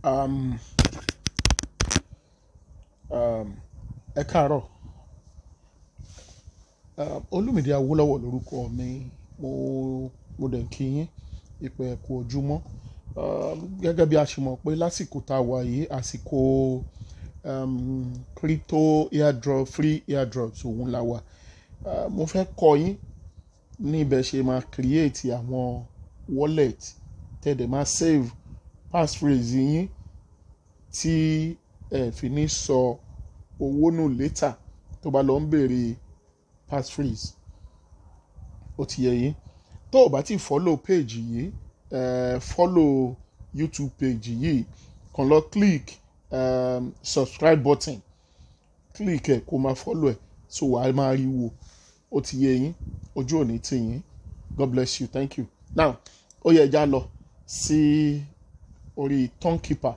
Ẹ káàárọ̀. Olúmídé Awólọ́wọ̀ lórúkọ mi. Mo dẹ̀ ń kí yín ìpè ẹ kú ojúmọ́. Gẹ́gẹ́ bí a ṣe mọ̀ pé lásìkò tá a wà yìí, àsìkò crypto airdrop, free airdrops òun la wà. Mo fẹ́ kọ́ yín ní bẹ́ ṣe máa create àwọn wallet tẹ́ dẹ̀ máa save passphrase yín tí ẹ fi ní sọ owó nù later tó bá lọ ń bèèrè passphrase. Ó ti yé yín. Tó o bá ti follow page yìí, follow YouTube page yìí, kàn lọ click subscribe button, click ẹ̀ kó máa follow ẹ̀, so wàá máa rí wo. Ó ti yé yín. Ojú ò ní tì yín. God bless you. Thank you. Now, ó yẹ já lọ sí orí Tonkeeper.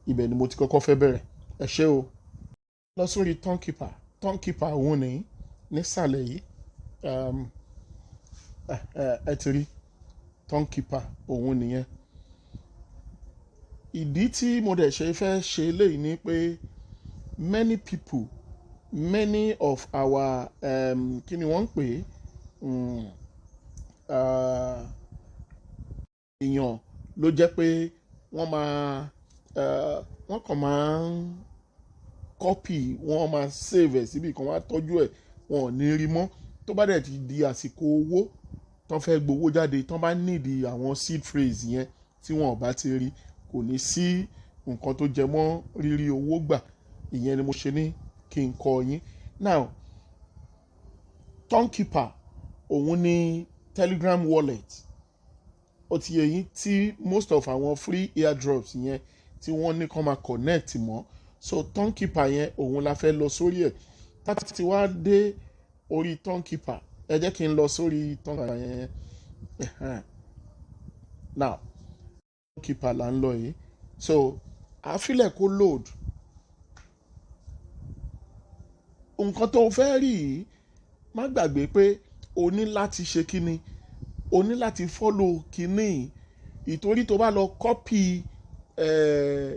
Ibẹ̀ ni mo ti kọ́kọ́ fẹ́ bẹ̀rẹ̀. Ẹ ṣé o. Lọ sórí Tonkeeper. Tonkeeper òun ní nísàlẹ̀ yìí. Ẹ ti rí Tonkeeper, òun nìyẹn. Ìdí tí mo dẹ̀ ṣe fẹ́ ṣe eléyìí ni pé many people, many of our kí ni wọ́n ń pè é, èèyàn ló jẹ́ pé wọ́n máa wọ́n kàn máa ń copy, wọ́n máa save ẹ̀ síbi kan, wọ́n á tọ́jú ẹ̀, wọn ò ní rí mọ́. Tó bá dẹ̀ ti di àsìkò owó tán fẹ́ gbowó jáde, tán bá nídìí àwọn seed phrase yẹn, tí wọn ò bá ti rí, kò ní sí nǹkan tó jẹ mọ́ rírí owó gbà. Ìyẹn ni mo ṣe ní kí n kọ́ yín. Now, Tonkeeper òun ní Telegram wallet. Ó ti yé yín, tí most of àwọn free airdrops yẹn tí wọ́n ní kán máa connect mọ́. So Tonkeeper yẹn òun la fẹ́ lọ sórí ẹ̀. Tá ti wá dé orí Tonkeeper, ẹ jẹ́ kí n lọ sórí Tonkeeper yẹn. Now, Tonkeeper là ń lọ yìí, so àfilẹ̀ kó load. Nǹkan tó fẹ́ rí yìí, má gbàgbé pé o ní láti ṣe kíni, o ní láti follow kíní, ìtorí tó bá lọ copy,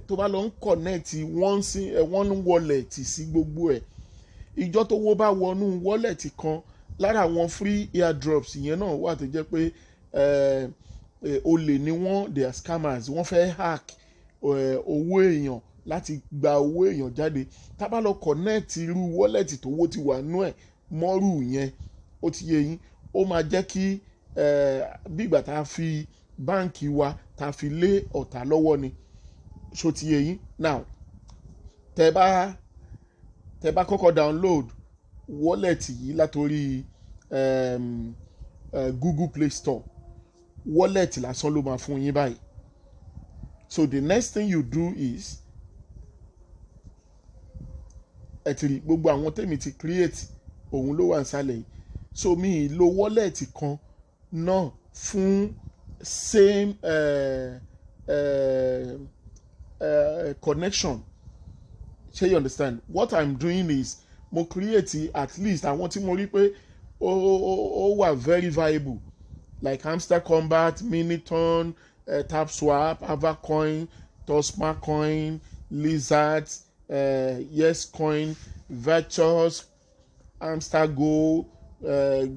tó bá lọ ń connect one, sí, one wallet sí gbogbo ẹ̀, ìjọ tó wó bá wọnú wallet kan lára àwọn free airdrops yẹn náà wà tó jẹ́ pé olè ni wọ́n, they are scammers, wọ́n fẹ́ hack owó èèyàn láti gba owó èèyàn jáde. Tá bá lọ connect irú wallet tó wó ti wà nú ẹ̀ mọ́rù yẹn, ó ti yé yín, ó máa jẹ́ kí bí ìgbà tá a fi báǹkì wa tá a fi lé ọ̀tá lọ́wọ́ ni. Ṣó ti yé yín? Now, tẹ bá kọ́kọ́ download wallet yìí látòrí Google Play Store, wallet lásán ló máa fún yín báyìí. So the next thing you do is, ẹ ti rí gbogbo àwọn tèmi ti create, òun ló wà nísàlẹ̀ yìí. So mi ì lo wallet kan náà fún same connection. Ṣé you understand? What I'm doing is mo create at least àwọn tí mo rí pé ó wà very viable, like Hamster Combat, Miniton, TapSwap, Avacoin, Tosma Coin, Lizard, Yescoin, Virtuous, Hamster Go,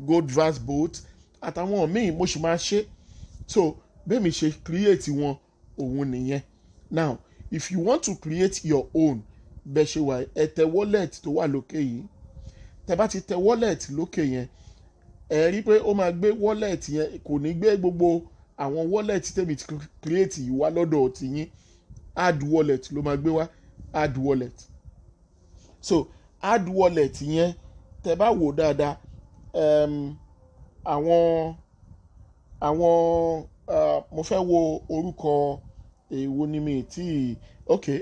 Goldverse Boat àtàwọn míì mo sì máa ṣe. So bẹ́ẹ̀ mi ṣe create wọn òun nìyẹn. Now, if you want to create your own, bẹ́ẹ̀ ṣe wà, ẹ tẹ wallet tó wà lókè yìí. Tẹ bá ti tẹ wallet lókè yẹn, ẹ rí pé ó máa gbé wallet yẹn, kò ní gbé gbogbo àwọn wallet tèmi ti create yìí wá lọ́dọ̀ tiyín. Add wallet ló máa gbé wá, add wallet. So add wallet yẹn, tẹ bá wò dáadáa, àwọn mo fẹ́ wo orúkọ èwo ni mi tí. Okay,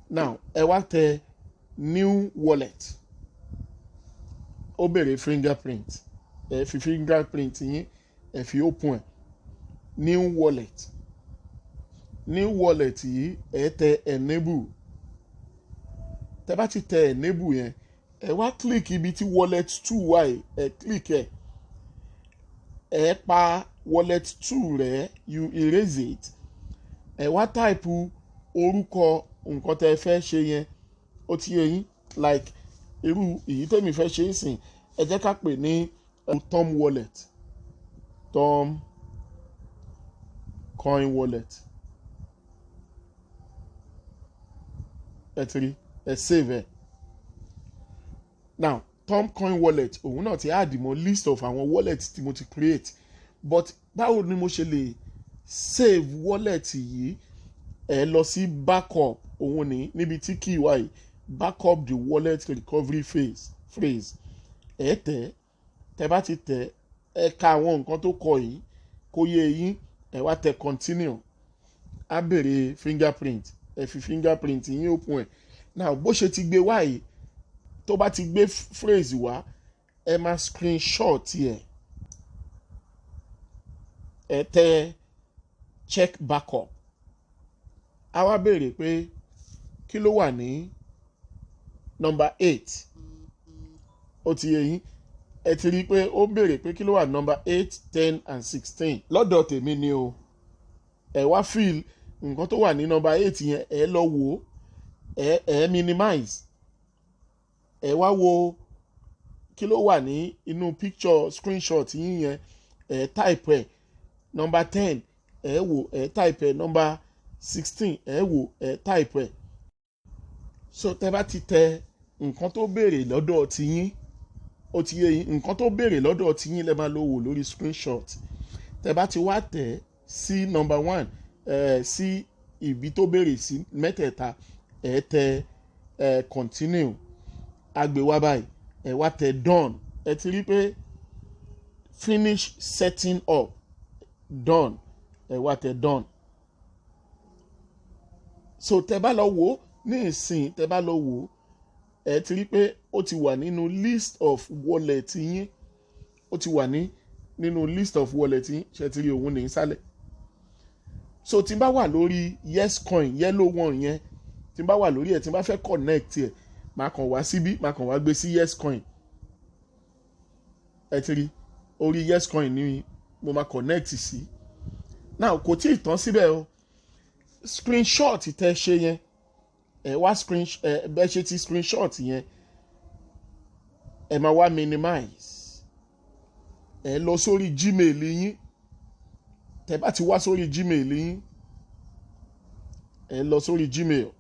now ẹ wá tẹ new wallet, ó béèrè fingerprint, ẹ fi fingerprint yín, ẹ fi open ẹ. New wallet, new wallet yìí, ẹ tẹ enable. Tẹ bá ti tẹ enable yẹn, ẹ wá click ibi tí wallet 2 wà yìí, ẹ click ẹ. Ẹ pa wallet 2 rẹ, you erase it. Ẹ wá type Orúkọ nǹkan tẹ́ ẹ fẹ́ ṣe yẹn, ó ti yé yín? Like irú èyí tèmi fẹ́ ṣe nísìn, ẹ jẹ́ ká pè ní Tom wallet, Tom coin wallet. Ẹ ti rí, ẹ save ẹ. Now, Tom coin wallet, òun náà ti add mọ́ list of àwọn wallet tí mo ti create. But báwo ni mo ṣe lè save wallet yìí? Ẹ lọ sí backup, òun ní níbi tí key wà yìí, backup the wallet recovery phrase. Ẹ tẹ̀. Tẹ́ bá ti tẹ̀, ẹ ka àwọn nǹkan tó kọ yìí kó yé yín. Ẹ wá tẹ continue. Á béèrè fingerprint, ẹ fi fingerprint yín open ẹ. Now, bó ṣe ti gbé wá yìí, tó bá ti gbé phrase wá, ẹ máa screenshot ẹ. Ẹ tẹ check backup. A wá béèrè pé kí ló wà ní number 8. Ó ti yé yín? Ẹ ti rí i pé ó ń béèrè pé kí ló wà number 8, 10 and 16. Lọ́dọ̀ tèmi ni o. Ẹ wá fill nǹkan tó wà ní number 8 yẹn. Ẹ lọ wò ó. Ẹ minimize, ẹ wá wo kí ló wà ní inú picture screenshot yín yẹn. Ẹ type ẹ. Number 10, ẹ wò, ẹ type ẹ. Number 16, ẹ wò, ẹ type ẹ. So tẹ bá ti tẹ nǹkan tó béèrè lọ́dọ̀ tiyín, ó ti yé yín? Nǹkan tó béèrè lọ́dọ̀ tiyín lẹ́ máa lọ wò lórí screenshot. Tẹ bá ti wá tẹ̀ sí number 1, ẹ sí ibi tó béèrè sí mẹ́tẹ̀ẹ̀ta, ẹ tẹ ẹ continue. Á gbé wá báyìí, ẹ wá tẹ done. Ẹ ti rí pé finish setting up, done. Ẹ wá tẹ done. So tẹ bá lọ wò ó ní ìsìn, tẹ bá lọ wò ó, ẹ ti rí pé ó ti wà nínú list of wallet yín. Ó ti wà ní nínú list of wallet yín. Ṣe ti rí òun ní ìsàlẹ̀? So tí n bá wà lórí yes coin, yellow one yẹn, tí n bá wà lórí ẹ̀, tí n bá fẹ́ connect ẹ̀, máa kàn wá síbí, máa kàn wá gbé sí yes coin. Ẹ ti rí, orí yes coin ni mo máa connect sí. Now, kò tí ì tán síbẹ̀ o. Screenshot tẹ́ ṣe yẹn, ẹ wá screen ẹ. Bẹ́ẹ̀ ṣe ti screenshot yẹn, ẹ máa wá minimize, ẹ lọ sórí Gmail yín. Tẹ́ bá ti wá sórí Gmail yín, ẹ lọ sórí Gmail.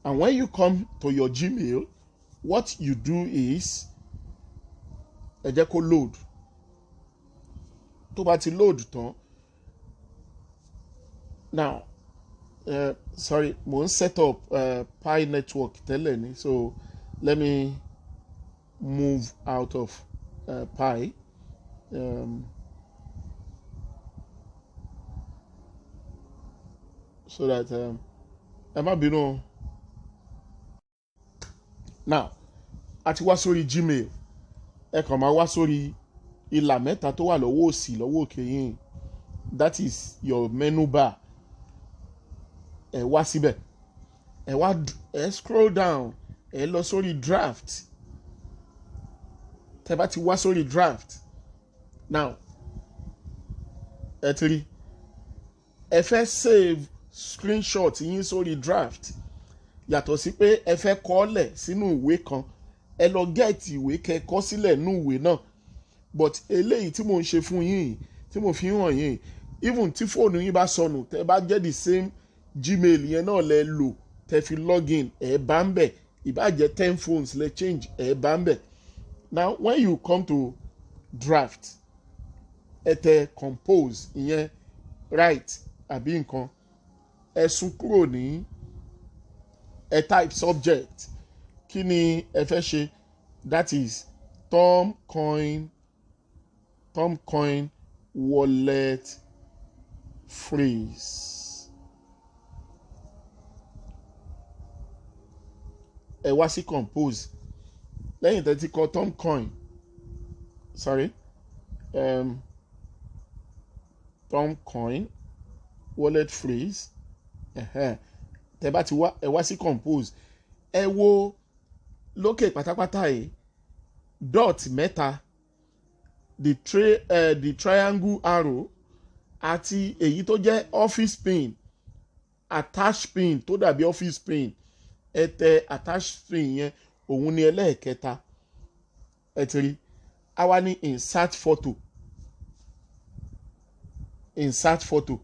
And when you come to your Gmail, what you do is, ẹ jẹ́ kó load. Tó bá ti load tán, now, sorry, mo ń set up Pi Network tẹ́lẹ̀ ni, so let me move out of Pi so that ẹ má bínú o. Now, a ti wá sórí Gmail. Ẹ kàn máa wá sórí ìlà mẹ́ta tó wà lọ́wọ́ òsì, lọ́wọ́ òkè yín. That is your menu bar. Ẹ wá síbẹ̀, ẹ wá ẹ scroll down, ẹ lọ sórí draft. Tẹ bá ti wá sórí draft now, ẹ ti rí, ẹ fẹ́ save screenshot yín sórí draft. Yàtọ̀ sí pé ẹ fẹ́ kọ ọ́ lẹ̀ sínú ìwé kan, ẹ lọ get ìwé, kẹ́ kọ sílẹ̀ nínú ìwé náà. But eléyìí tí mò ń ṣe fún yín yìí, tí mo fi ń hàn yín, even tí fóònù yín bá sọnù, tẹ́ bá jẹ́ the same Gmail yẹn náà lẹ lò tẹ́ fi login, ẹ̀ bá ń bẹ̀. Ìbá jẹ́ 10 phones lẹ change, ẹ̀ bá ń bẹ̀. Now, when you come to draft, ẹ tẹ compose, ìyẹn write àbí nǹkan. Ẹ sún kúrò ní, ẹ type subject. Kí ni ẹ fẹ́ ṣe? That is Tom coin, Tom coin wallet phrase. Ẹ wá sí compose. Lẹ́yìn tẹ́ ti kọ Tom coin, sorry, Tom coin wallet phrase, tẹ́ bá ti wá, ẹ wá sí compose. Ẹ wo lókè pátápátá yìí, dot mẹ́ta, the triangle arrow. Àti èyí tó jẹ́ office pin, attach pin tó dàbí office pin, ẹ tẹ attach pin yẹn, òun ni ẹlẹ́ẹ̀kẹta. Ẹ ti rí, a wá ní insert photo. Insert photo,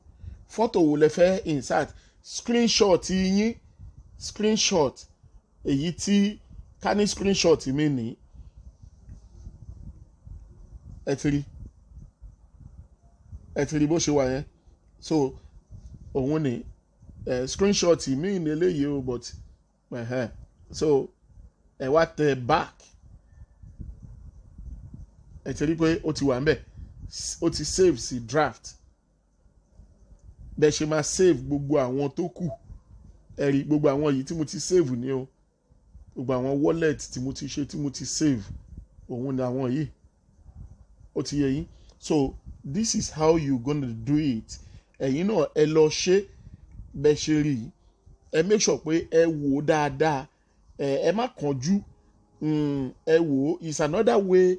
photo wo lẹ fẹ́ insert? Screenshot yín, screenshot èyí tí ká ní screenshot mi ní. Ẹ ti rí, ẹ ti rí bó ṣe wà yẹn. So òun ni screenshot mi ní eléyìí o, but so ẹ wá tẹ back. Ẹ ti rí pé ó ti wà ńbẹ̀, ó ti save sí draft. Bẹ́ẹ̀ ṣe máa save gbogbo àwọn tó kù. Ẹ rí gbogbo àwọn yìí tí mo ti save ní o. Gbogbo àwọn wallet tí mo ti ṣe, tí mo ti save, òun ni àwọn yìí. Ó ti yé yín? So this is how you gonna do it. Ẹ̀yin náà, ẹ lọ ṣe bẹ́ẹ̀ ṣe rí i. Ẹ make sure pé ẹ wò ó dáadáa. Ẹ má kánjú. Ẹ wò ó, is another way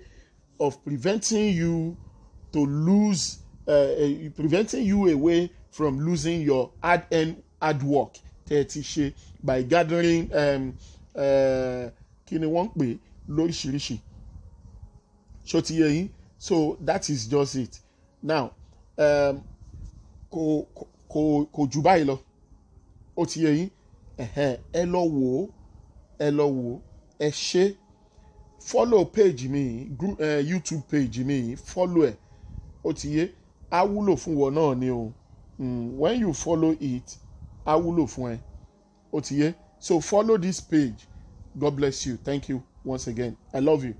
of preventing you to lose preventing you away from losing your hard earned hard work tẹ́ ẹ ti ṣe by gathering kí ni wọ́n ń pè lóríṣiríṣi. Ṣó ti yé yín? So that is just it. Now kò jù báyìí lọ. Ó ti yé yín? Ẹ̀hẹ́n, ẹ lọ wò ó, ẹ lọ wò ó, ẹ ṣe follow page mi, group, YouTube page mi, follow ẹ. Ó ti yé? Á wúlò fún wọn náà ni o. When you follow it, á wúlò fún ẹ. Ó ti yé? So follow this page. God bless you. Thank you once again. I love you.